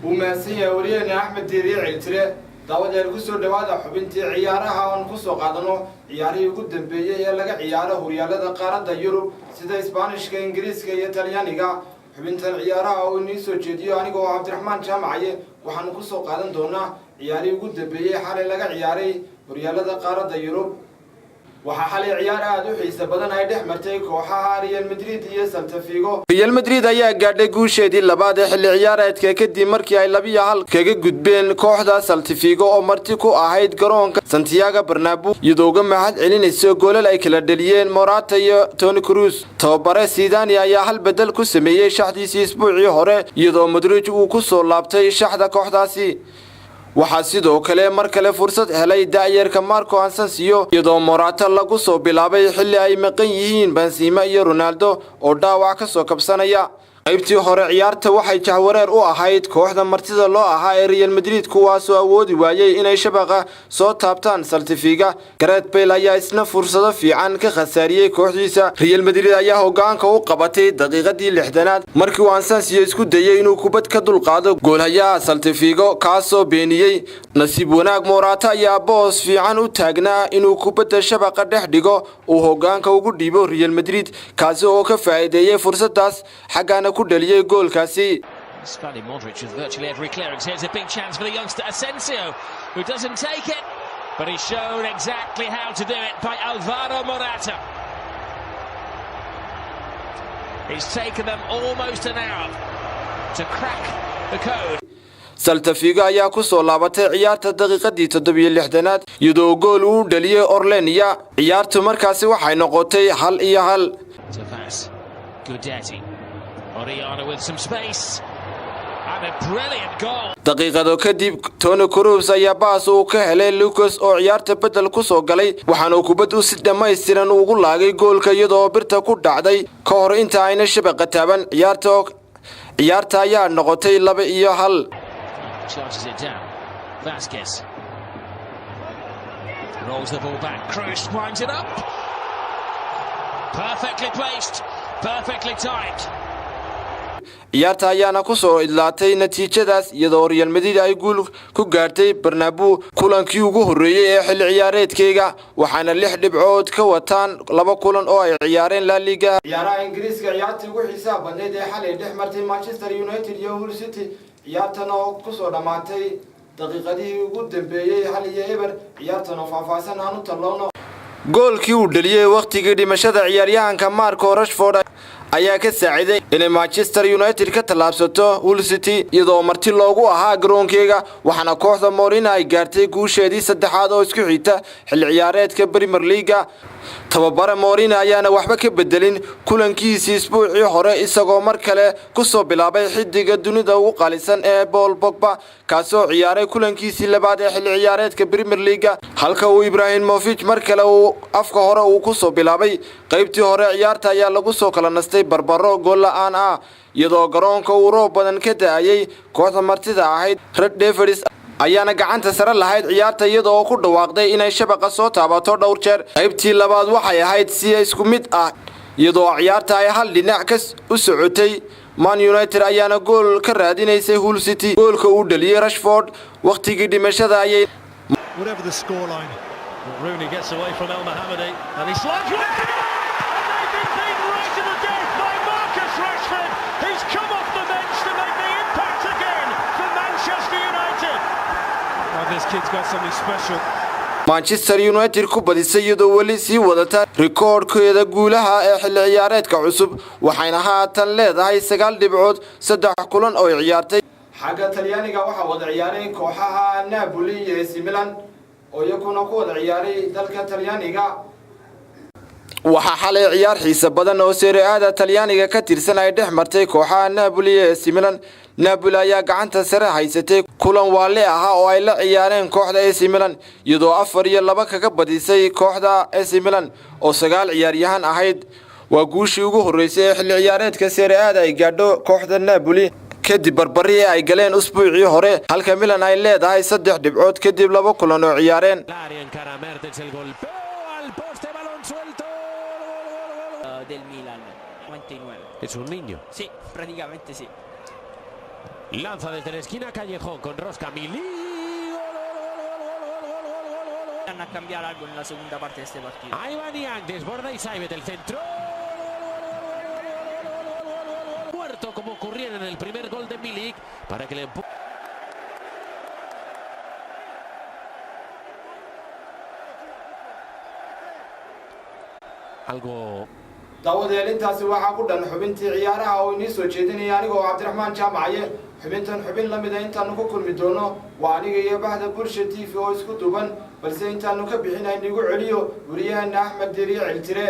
Wuu mahadsan yahay wariyahena Axmed Diiriye Ciltire. Daawadayaal, kusoo dhawaada xubintii ciyaaraha oon kusoo qaadano ciyaarihii ugu dambeeyey ee laga ciyaaro horyaalada qaaradda Yurub, sida Isbaanishka, Ingiriiska iyo Talyaaniga. Xubintan ciyaaraha oo inii soo jeediyo aniga oo Cabdiraxmaan Jaamacaye, waxaanu kusoo qaadan doonaa ciyaarihii ugu dambeeyey xalay laga ciyaaray horyaalada qaaradda Yurub. Waxaa xalay ciyaar aada u xiisa badan ay dhex martay kooxaha Real Madrid iyo Celta Vigo. Real Madrid ayaa gaadhay guusheedii labaad ee xilli ciyaareedka, kadib markii ay 2-1 kaga gudbeen kooxda Celta Vigo oo marti ku ahayd garoonka Santiago Bernabeu, iyadoo uga mahad celinayso goolal ay kala dheliyeen Morata iyo Toni Kroos. Tababare Zidane ayaa hal bedel ku sameeyey shaxdiisii isbuucii hore, iyadoo Modric uu ku soo laabtay shaxda kooxdaasi. Waxaa sidoo kale mar kale fursad helay da'yarka Marco Asensio, iyadoo Morata lagu soo bilaabay xilli ay maqan yihiin Benzema iyo Ronaldo oo dhaawac ka soo kabsanaya. Qaybtii hore ciyaarta waxay jahwareer u ahayd kooxda martida loo ahaa ee Real Madrid, kuwaasoo awoodi waayey inay shabaqa soo taabtaan Celta Vigo. Gareth Bale ayaa isna fursado fiican ka khasaariyey kooxdiisa. Real Madrid ayaa hogaanka u qabatay daqiiqadii 60aad, markii uu Asensio isku dayey inuu kubad ka dulqaado goolhayaha Celta Vigo, kaasoo beeniyey. Nasiib wanaag, Morata ayaa boos fiican u taagnaa inuu kubadda shabaqa dhex dhigo, uu hogaanka ugu dhiibo Real Madrid, kaasi oo ka faa'iideeyey fursadaas, xaggaana ku dhaliyey goolkaasi. Scully Modric with virtually every clearance. Here's a big chance for the youngster Asensio, who doesn't take it, but he's shown exactly how to do it by Alvaro Morata. It's taken them almost an hour to crack the code. Celta Vigo ayaa ku soo laabatay ciyaarta daqiiqadii 67aad, iyadoo gool uu dhaliyey Orlenia. Ciyaartu markaasi waxay noqotay 1-1. Tavas, Guidetti, Oriana with some space, and a brilliant goal. Daqiiqado kadib, Toni Kroos ayaa baas uu ka helay Lucas oo ciyaarta bedel ku soo galay, waxaana uu kubad u si dhammaystiran ugu laagay goolka, iyadoo birta ku dhacday ka hor inta ayna shabaqa taaban. Ciyaarta ayaa noqotay 2-1. Charges it down. Vasquez rolls the ball back. Kroos winds it up. Perfectly placed, perfectly timed. Ciyaarta ayaana ku soo idlaatay natiijadaas, iyadoo Real Madrid ay guul ku gaartay Bernabeu kulankii ugu horreeyey ee xilli ciyaareedkeyga, waxaana lix dhibcood ka wataan laba kulan oo ay ciyaareen La Liga. Ciyaaraha Ingiriiska, ciyaartii ugu xiisaha badneyd ee xalay dhex martay Manchester United iyo Hull City, ciyaartan oo kusoo dhammaatay daqiiqadihii ugu dambeeyey 1-0. Ciyaartan oo faahfaahsan aan u tallowno. Goolkii uu dhaliyey wakhtigii dhimashada ciyaaryahanka Marco Rashford ayaa ka saaciday inay Manchester United ka tallaabsato Hull City, iyadoo marti loogu ahaa garoonkeega, waxaana kooxda Mourinho ay gaartay guusheedii saddexaad oo isku xigta xilli ciyaareedka Premier League-ga. Tababare Mourinho ayaana waxba ka bedelin kulankiisii isbuucii hore, isagoo mar kale kusoo bilaabay xidiga dunida ugu qaalisan ee Paul Pogba, kaasoo ciyaaray kulankiisii labaad ee xilli ciyaareedka Premier League-ga, halka uu Ibrahimovic mar kale uu afka hore uu kusoo bilaabay. Qaybtii hore ciyaarta ayaa lagu soo kala nastay barbaro gool la-aan ah, iyadoo garoonka uu roob badan ka da-ayay. Kooxda martida ahayd Red Devils ayaana gacanta sare lahayd ciyaarta, iyadoo ku dhawaaqday inay shabaqa soo taabato dhowr jeer. Qaybtii labaad waxay ahayd si isku mid ah, iyadoo ciyaarta ay hal dhinac ka u socotay. Man United ayaana gool ka raadinaysay Hull City. Goolka uu dhaliyey Rashford wakhtigii dhimashada ayay Whatever the scoreline. Rooney gets away from El Mohammadi and he slides right in! And they've been beaten right to the death by Marcus Rashford. He's come off the bench to make the impact again for Manchester United. Oh, this kid's got something special. Manchester United ku badisay, iyadoo weli sii wadata rikoodhkeeda guulaha ee xilli ciyaareedka cusub, waxayna haatan leedahay 9 dhibcood saddex kulan oo ay ciyaartay. Xagga Talyaaniga waxaa wada ciyaaray kooxaha Napoli iyo AC Milan oo iyakuna ku wada ciyaaray dalka Talyaaniga. Waxaa xalay ciyaar xiisa badan oo Serie A-da Talyaaniga ka tirsan ay dhex martay kooxaha Napoli iyo AC Milan. Napoli ayaa gacanta sare haysatay kulan waale ahaa oo ay la ciyaareen kooxda AC Milan, iyadoo 4-2 kaga badisay kooxda AC Milan oo sagaal ciyaaryahan ahayd. Waa guushii ugu horreysay ee xilli ciyaareedka Serie A-da ay gaadho kooxda Napoli, kadib barbari ee ay galeen usbuucii hore, halka Milan ay leedahay 3 dhibcood kadib laba kulan oo ciyaareen. L'area encara Mertens, el golpeo al poste, balón suelto. Gol, gol, gol, gol. Del Milan 99. Es un niño. Sí, praticamente sì. Lanza desde la esquina Callejón con rosca Milik. Van a cambiar algo en la segunda parte de este partido. Ahí va Niang, desborda y Saibet, el centro. Muerto como ocurriera en el primer gol de Milik para que le empuje. Algo. Daawadayaal, intaasi waxaa ku dhan xubintii ciyaaraha oo inii soo jeedinaya aniga oo Cabdiraxmaan Jaamacaye. Xubintan xubin la mida intaanu ku kulmi doono, waa aniga iyo bahda Bulsha TV oo isku duuban, balse intaanu ka bixin aynigu celiyo wariyaheena Axmed Diiriye Ciltire.